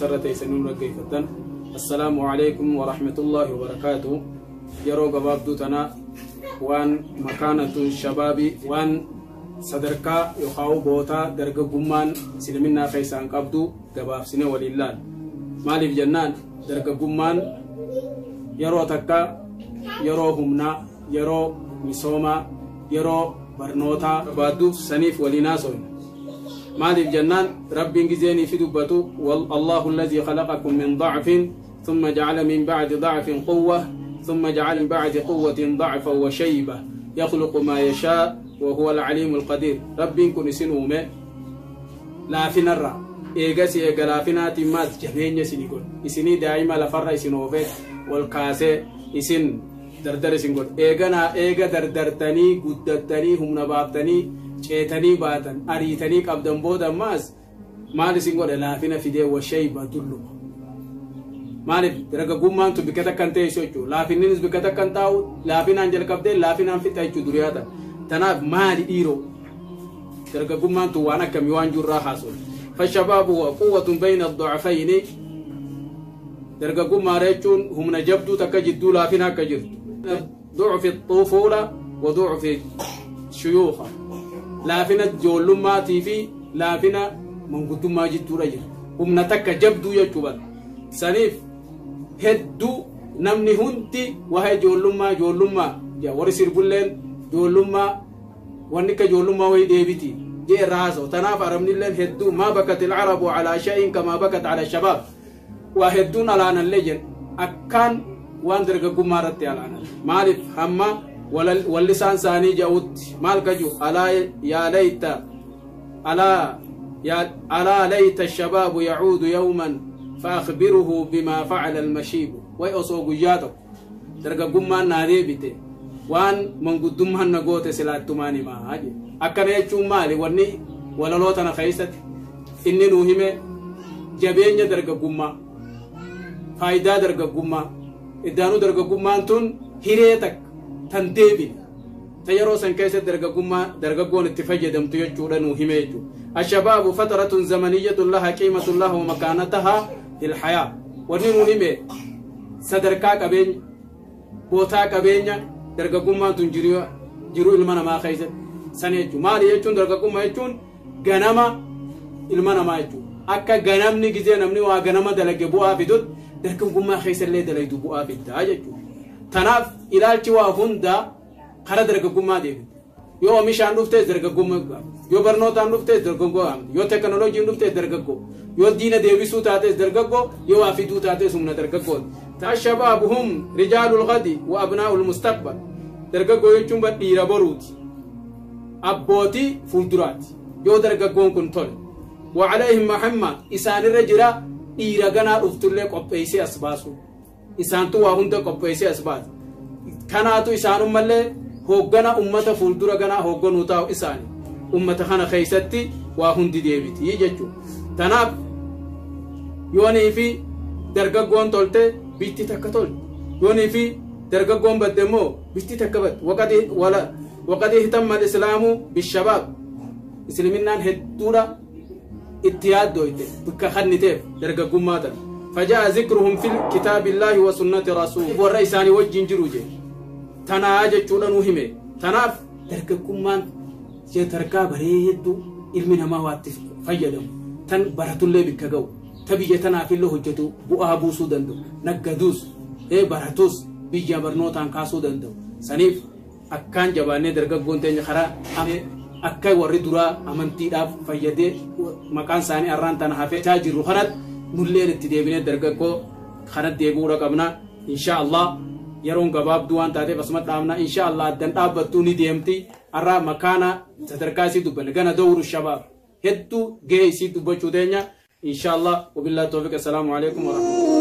qilleensarra teessanii nu dhaggeeffattan, assalaamu alaikum warahmatullaahi wabarakaatu. Yeroo gabaabduu tana waan makaanatu shabaabii, waan sadarkaa yookaan bootaa dargaggummaan isliminnaa keessaan qabdu gabaabsine waliin laal. Maaliif jennaan, dargaggummaan yeroo takka yeroo humnaa, yeroo misoomaa, yeroo barnootaa barbaadduuf saniif waliin haasofne. Maaliif jennaan, Rabbiin gizeenii fi dubbatu: الله الذي خلقكم من ضعف ثم جعل من بعد ضعف قوة ثم جعل من بعد قوة ضعفا وشيبة يخلق ما يشاء وهو العليم القدير. Rabbiin kun isin uume laafinarra, eegas eega laafinaatiin maas jabeenya isinii godhe, isinii daa'ima lafarra isin oofe ol kaasee isin dardar isin godhe. Eeganaa eega dardartanii guddattanii humna baaftanii ceetanii baatan ariitanii qabdan booda ammaas maal isin godhe? Laafina fidee, وشيبة, dulluma. Maaliif? Dargaggummaan tun bikka takka hin teessu jechuudha. Laafinnis bikka takka hin taa'u. Laafinaan jalqabdee laafinaan fixa jechuudha duriyaa ta'a. Tanaaf maali dhiiroo, dargaggummaan tun waan akkamii waan jirraa haasofne. فالشباب هو قوة بين الضعفين. Dargaggummaa jechuun humna jabduu takka jidduu laafina akka jirtu, ضعف الطفولة وضعف الشيوخة, laafina ijoollummaatii fi laafina manguddummaa jidduudha jira, humna takka jabduu jechuu bara. Saniif hedduu namni hundi waa'ee ijoollummaa, ijoollummaa warri sirbulleen ijoollummaa, wanni akka ijoollummaa wayii deebiti jee irraa haasa'u. Tanaaf arabnilleen hedduu ما بكت العرب على شيء كما بكت على الشباب. Waa hedduun alaanallee jedhe, akkaan waan dargaggummaa irratti alaanan. Maaliif? Hamma wallisaan isaanii ja'utti maal kaju: ألا يا ليت ألا يا ألا ليت الشباب يعود يوما فأخبره بما فعل المشيب. Way osoo guyyaa tokko dargaggummaan naa deebite, waan manguddummaan na goote silaattumaan himaa jedhe. Akkana jechuun maali? Wanni walaloo tana keessatti inni nuu hime jabeenya dargaggummaa, faayidaa dargaggummaa. Iddaanuu dargaggummaan tun hiree takka tan deebine, ta yeroo san keessatti dargaggummaa dargaggoon itti fayyadamtu jechuudha nuu hime jechuudha. الشباب فترة زمنية لها قيمة لها ومكانتها في الحياة. Wanni nuu hime sadarkaa qabeenya, bootaa qabeenya dargaggummaan tun jiru ilma namaa keessatti san jechuudha. Maali jechuun? Dargaggummaa jechuun ganama ilma namaa jechuudha. Akka ganamni gizee namni waa ganama dalage bu'aa fidutti, dargaggummaa keessallee dalaydu bu'aa fiddaa jechuudha. Tanaaf ilaalchi waa hundaa kara dargaggummaa deebitu. Yoo oomishaan dhuftes dargaggummaa, yoo barnootaan dhuftes dargaggoo, yoo teknooloojiin dhuftes dargaggoo, yoo diina deebisuu taates dargaggoo, yoo waa fiduu taates humna dargaggooti. الشباب هم رجال الغد وأبناء المستقبل. Dargaggoo jechuun dhiira boruuti, abbootii fuulduraati yoo dargaggoon kun tole. وعليهم مهمة, isaanirra jira dhiira ganaa dhuftullee qopheessee as baasu. Isaantu waa hunda qopheessee as baasa. Kanaatu isaanummallee hooggana ummata fuuldura ganaa hoogganuu taa'u isaani. Ummata kana keessatti waa hundi deebiti jechuudha. Tanaaf yoonii fi dargaggoon tolte, bitti takka tolte. Yoonii fi dargaggoon badde immoo bitti takka badde. وقد اهتم الإسلام بالشباب. Isliminnaan hedduudha itti yaaddooyte, bikka kanniteef dargaggummaa tan. فجاء ذكرهم في كتاب الله وسنة رسوله. Warra isaanii wajjin jiru je tanaa jechuudha nuu hime. Tanaaf dargaggummaan sadarkaa bareedduu ilmi namaa waatti fayyadamu, tan baratullee bikka ga'u, ta biyya tanaafillee hojjetu bu'aa buusuu danda'u, naggaduus baratus biyya barnootaan kaasuu danda'u. Saniif akkaan jabaannee dargaggoon teenya karaa akka warri duraa amantiidhaaf fayyadee maqaan isaanii arraan tana hafee jirru kanatti nulleen itti deebinee dargaggoo kanatti deebi'uudha qabna. Insha Allah yeroon gabaabduu waan taateef asuma dhaabna. Insha Allah addan dhaabbattuu ni deemti. Har'a makaana sadarkaa isii dubbanne, gana دور الشباب hedduu gahee isii dubbachuu teenya insha Allah. وبالله التوفيق. السلام عليكم ورحمة الله.